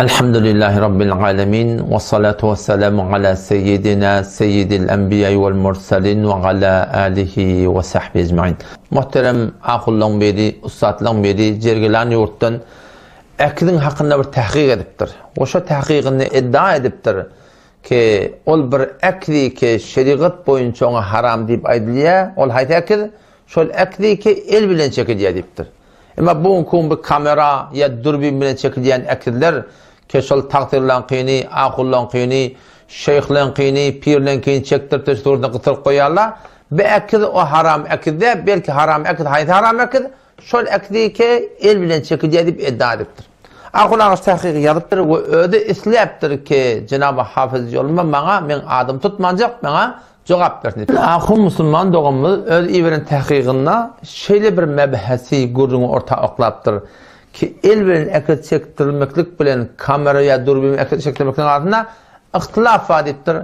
Elhamdülillahi Rabbil alemin ve salatu ve selamu ala seyyidina seyyidil enbiya vel mursalin ve ala alihi ve sahbihi ecmain. Muhterem ahullaň biri, ussatlaň biri Jergilan ýurtdan äkiziň hakynda bir tahkyk edipdir. We şo tahkygynda iddia edipdir ki, ol bir äkizi ki şerigat boýunça oňa haram diýip aýdylýar, ol haýsy äkiz? Şol äkizi ki el bilen çekilýär diýipdir. Emma bu günki gün bu kamera ýa dürbin bilen çekilýän äkizler ke şol tagtyrlaňkyny, ahullaňkyny, şeýhleňkini, pirleňkini çekdirip-de suratyna gysyryp goýýarlar. Bu äkiz o haram äkiz däl, belki haram äkiz haýsy haram äkiz? Şol äkizi ke el bilen çekilýär diýip iddia edipdir. Ahun aga şu tahkygy ýazypdyr we özi isläpdir ki, Jenaby Hafyz Ýolma maňa meň adymy tutmanjak, maňa Jogap bersin. Ahun musulman doganymyz öz iberen tahkygynda şeýle bir mebhesi gürrüňi orta oklapdyr ki, el bilen ekret çekdirilmeklik bilen kamera ýa dürbin ekret çekdirmekligiň arasynda yhtylaf bar diýipdir.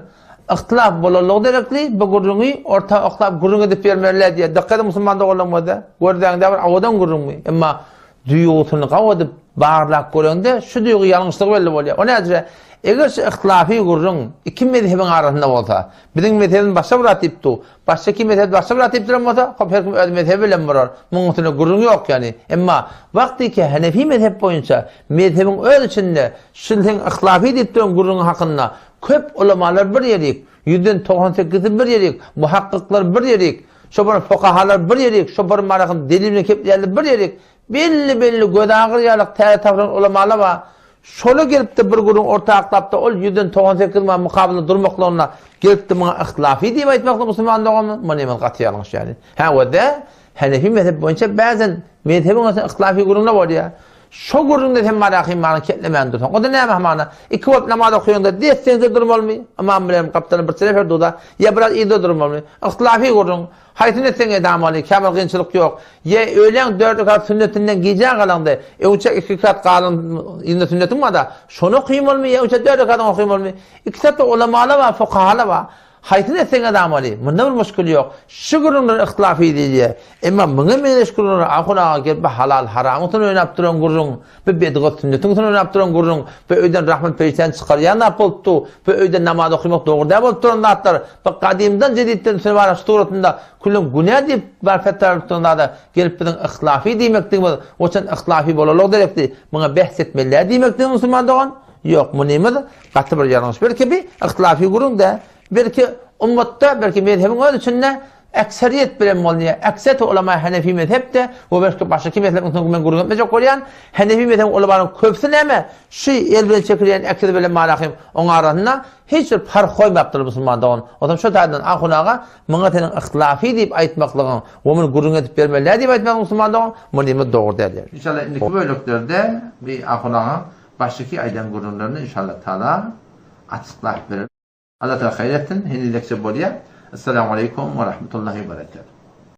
Yhtylaf bolanlygy derekli bu gürrüňi orta oklap gürrüň edip bermeliler diýýär. Dykgat ediň musulman doganlarymyz-da, gördäňde bir owadan gürrüňmi? Emma Duýgusyny gabadyp barlap göreňde şu duýgy ýalňyşlygy belli bolýar. O nädire? Eger şu yhtilafy gürrüň iki mezhebiň arasynda bolsa, biziň mezhebimiz başga bir zat diýip dur, başga iki mezhep başga bir zat diýip duran bolsa, hop her kim öz mezhebi bilen bolar. Munuň üstünde gürrüň ýok ýagny. Emma wagtyky Hanefi mezhep boýunça mezhebiň öz içinde şu seň yhtilafy diýip duran gürrüňiň hakynda köp ulamalar bir ýerik, ýüzden 90 sekizisi bir ýerik, muhakkyklar bir ýerik, Şo bir fukahalar bir ýerik, şo bir marahym delil bilen kepleýänler bir ýerik. Belli-belli göz agyrýarlyk täze tapylan ulamalar bar. Şola gelipdi bir gürrüň orta aklapdy, ol ýüzden 98 maňa mukabylda durmaklygyna gelipdi muňa yhtilafy diýip aýtmaklyk musulman doganlar, muny men gaty ýalňyş ýaly. Hä we-de Hanefi mezhep boýunça bäzen mezhebiň arasynda yhtilafy gürrüňler bolýar. Şo gürrüňde sen marahym maňa keplemän dursaň, o-da näme hamana? Iki bolup namaz okaýaňda desseňde durmalymy? Ymam bilen gapdalynda bir çene durda, ýa biraz yzda durmalymy? Yhtilafy gürrüň. Haýsyny etseň edamaly, käbir kynçylyk ýok. Ýa öýläň dört rekat sünnetinden gijä galaňda, öňçä iki rekat galan yzynda sünnetiň bar-da, şony okaýmalymy ýa öňçä dört rekatyňy okaýmalymy? Iki tarapda ulamalar bar, fukahalar bar. Haýsyny etseň edamaly, munda bir muşkil ýok. Şu gürrüňler yhtilafy diýilýär. Emma muňa meňzeş gürrüňler ahun aga gelip bu halal haramyň üstünde oýnap duran gürrüň, bu bedgat sünnetiň üstünde oýnap duran gürrüň, bu öýden rahmet perişdäni çykarýan zat bolup dur, bu öýde namaz okamak dogry däl bolup duran zatlar, bu gadymdan jeditden üstüne baran şu suratynda külüň günä diýip bar fetwa berip duran zada gelip biziň yhtilafy diýmekdigimiz, oçan yhtilafy bolarlygy derekli muňa behs etmeli däl diýmekdigimiz musulman dogan? Ýok, munymyz gaty bir ýalňyş. Belki bi yhtilafy gürrüň däl. Belki ummatda, belki mezhebiň öz içinde ekseriýet bilen bolunýar. Ekseriýet ulama Hanefi mezhepde we belki başga iki mezhebiň soňky men gürrüň etmejek bolýan. Hanefi mezhebiň ulamalaryň köpüsi näme? Şu el bilen çekilýän ekiz bilen malahym oň arasynda hiç bir parh goýmapdyr musulman dogan. Onsoň şu taýdan ahun aga muňa seniň yhtilafy diýip aýtmaklygyň we muny gürrüň edip bermeli däl diýip aýtmagyň musulman dogan munymy dogry däl. Inşallah indiki böleklerde bi ahun aga Başdaky aýdan gürrüňlerini inşallah taala açyklap berer. Allah taala haýyr etsin. Henizekçe bolýa. Essalamu aleýkum we rahmetullahi we berekatuh.